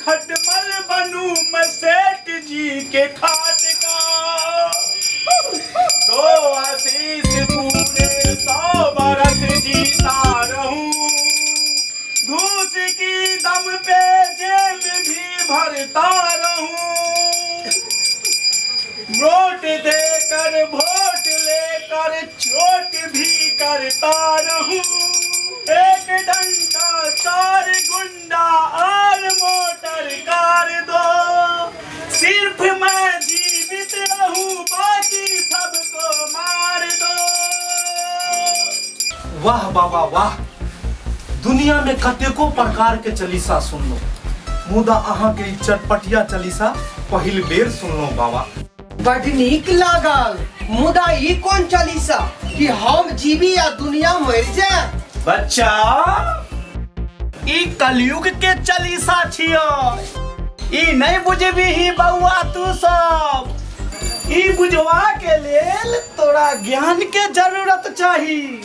खटमल बनूं मैं सेठ जी के खाट का। दो आशीष पूरे 100 बरस जीता रहूं, घूस की दम पे जेल भी भरता रहूं, वोट देकर वोट लेकर चोट भी करता रहूं, एक डंडा चार गुंडा और मोटर कार दो, सिर्फ मैं जीवित रहूं बाकी सबको मार दो। वाह बाबा वाह। दुनिया में कतेको प्रकार के चालीसा सुनलो, मुदा अहाँ के ई चटपटिया चालीसा पहिल बेर सुनलो बाबा। बड नीक लागल, मुदा ई कोन चालीसा कि हम जीबी आ दुनिया मरि जाए? बच्चा, ई कलयुग के चालीसा छियो, ई नहीं बुझबीही बउआ तू सब। ई बुझवा के लेल तोरा ज्ञान के जरूरत चाही।